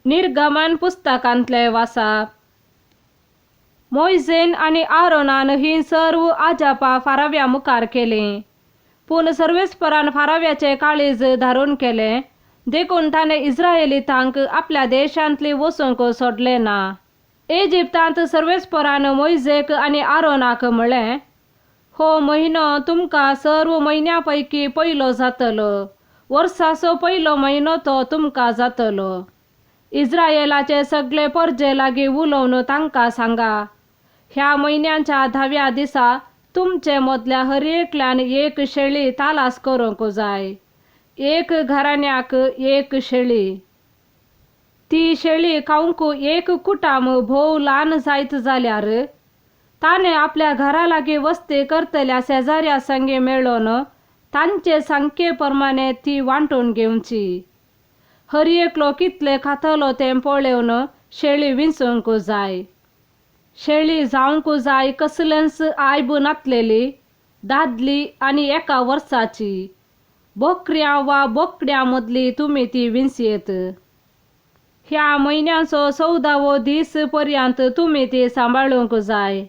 निर्गमन पुस्तकांतले वासाप. मोयजेन आनी आरोनान ही सर्व आजापा फाराव्या मुखार केली. पूण सर्वेस्परान फाराव्याचे काळीज धारून केलें, देखून ताणें इस्रायलितांक आपल्या देशांतली वचूंक सोडलें ना. इजिप्तांत सर्वेस्परान मोयजेक आनी आरोनाक म्हळें, हो म्हयनो तुमकां सर्व म्हयन्या पैकी पयलो जातलो, वर्साचो पयलो म्हयनो तो तुमकां जातलो. इस्रायलाचे सगळे परजे लागीं उलोवन तांकां सांगा, ह्या म्हयन्याच्या 10व्या दिसा तुमचे मदल्या हर एकल्यान एक शेळी तालास करूंक जाय, एक घराण्याक एक शेळी. ती शेळी खावंक एक कुटाम भोव ल्हान जायत जाल्यार ताणें आपल्या घरा लागीं वस्ती करतल्या शेजाऱ्या संगी मेळोवन तांचे संख्ये प्रमाणे ती वांटून घेवची. हर एकलो कितले खातलो तें पळोवन शेळी विंचूंक जाय. शेळी जावंक जाय कसलेंच आयब नातलेली, दादली आनी एका वर्साची. बोकऱ्यां वा बोकड्यां मदली तुमी ती विंचयेत. ह्या म्हयन्याचो 14वो दीस पर्यंत तुमी ती सांबाळूंक जाय.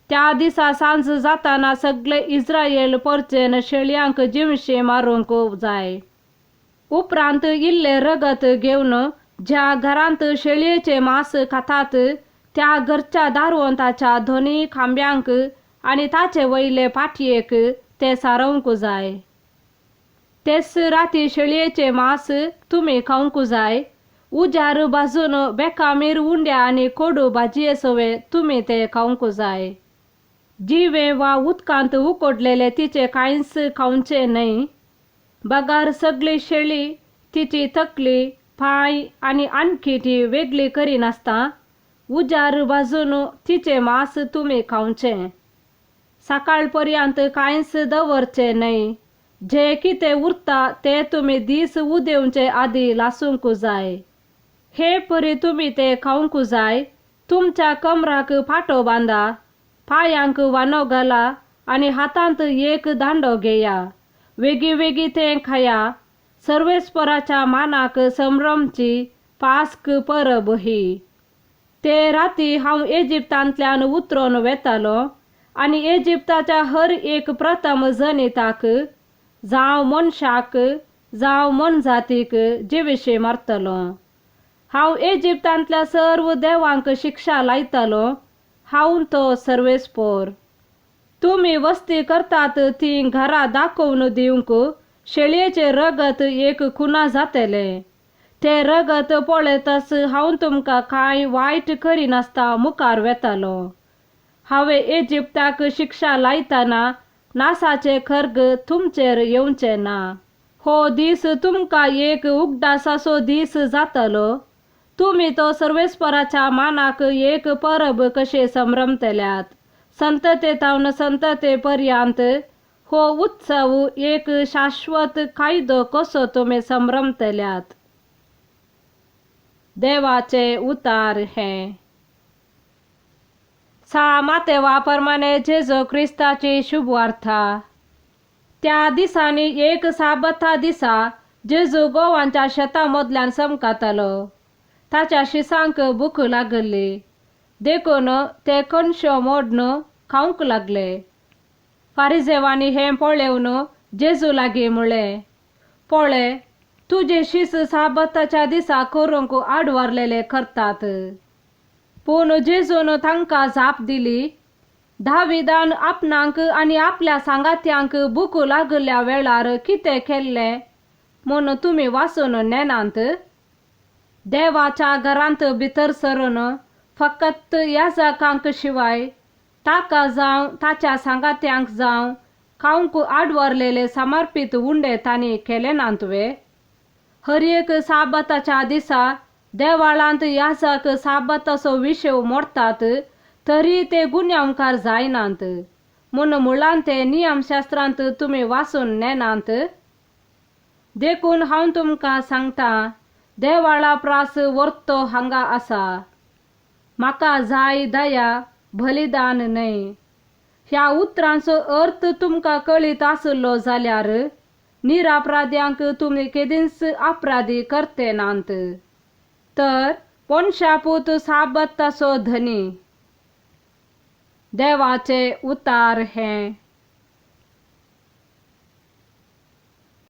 त्या दिसा सांज जाताना सगळे इस्रायल परचेन शेळयांक जिवशी मारूंक जाय. उपरांत इल्लें रगत घेवन ज्या घरांत शेळयेचें मांस खातात त्या घरच्या दारवंताच्या दोनूय खांब्यांक आनी ताचे वयले पाटयेक तें सारोवंक जाय. तेच राती शेळयेचें मांस तुमी खावंक जाय. उजार भाजून बेकामीर उंड्या आनी कोडू भाजये सवे तुमी ते खावंक जाय. जिवें वा उदकांत उकडलेले तिचें कांयच खावचें न्हय. बगार सगळी शेळी तिची तकली, पांय आनी आणखी ती वेगळी करिनासतना उजार भाजून तिचें मांस तुमी खावचें. सकाळ पर्यंत कांयच दवरचें न्हय. जें कितें उरता तें तुमी दीस उदेवचे आदीं लासूंक जाय. हे परी तुमी तें खावंक जाय. तुमच्या कमराक पाटो बांदा, पांयांक वानो घाला आनी हातांत एक दांडो घेया. वेगीं वेगीं तें खाया. सर्वेस्पराच्या मानाक संभ्रमची पास्क परब ही. ते राती हांव इजिप्तांतल्यान उतरोन वेतालो आनी इजिप्ताच्या हर एक प्रथम जनिताक, जावं मनशाक जावं मोनजातीक जिविशी मारतलो. हांव इजिप्तांतल्या सर्व देवांक शिक्षा लायतलो. हांव तो सर्वेस्पोर. तुमी वस्ती करतात ती घरा दाखोवन दिवंक शेळयेचें रगत एक खुना जातलें. तें रगत पळयतच हांव तुमकां कांय वायट करिनासतना मुखार वेतालो. हांवें इजिप्ताक शिक्षा लायतना नासाचें खर्ग तुमचेर येवचें ना. हो दीस तुमकां एक उगडासाचो दीस जातलो. तुमी तो सर्वेस्पराच्या मानाक एक परब कशें संभ्रमतल्यात. संतते तावन संतते पर्यंत हो उत्सव एक शाश्वत कायदो कसो तुमी संभ्रमतल्यात. देवाचे उतार हें. सा मातेवा प्रमाणे जेजू क्रिस्ताची शुभवार्ता. त्या दिसांनी एक साबथा दिसा जेजू गोवांच्या शेतां मदल्यान चमकतालो. ताच्या शिसांक भूक लागली, देखून ते कणश्यो मोडून खावंक लागले. फारिजेवांनी हें पळोवन जेजू लागीं म्हळें, पळय, तुजे शीस साबताच्या दिसा करूंक आडवारलेले करतात. पूण जेजून तांकां जाप दिली, दाविदान आपणाक आनी आपल्या सांगात्यांक भूक लागल्या वेळार कितें केल्लें म्हूण तुमी वाचून नेनात? देवाच्या घरांत भितर सरून फकत याजकांक शिवाय ताका जावं ताच्या सांगात्यांक जावं खावंक आडवारलेले समर्पीत उंडे तांणी केले नात वे? हर एक साबताच्या दिसा देवाळांत याजक साबताचो विशेव मोडटात तरी ते गुन्यांवकार जायनात म्हूण मुळांत ते नियमशास्त्रांत तुमी वाचून नेनात? देखून हांव तुमकां सांगता, देवाळा प्रास वर्तो हांगा आसा. म्हाका जाय दया, बलिदान न्हय. ह्या उतरांचो अर्थ तुमकां कळीत आसलो जाल्यार निरापराध्यांक तुमी केदींच अपराधी करते नात. तर पोनशापूत साबत्ताचो धनी. देवाचे उतार हें.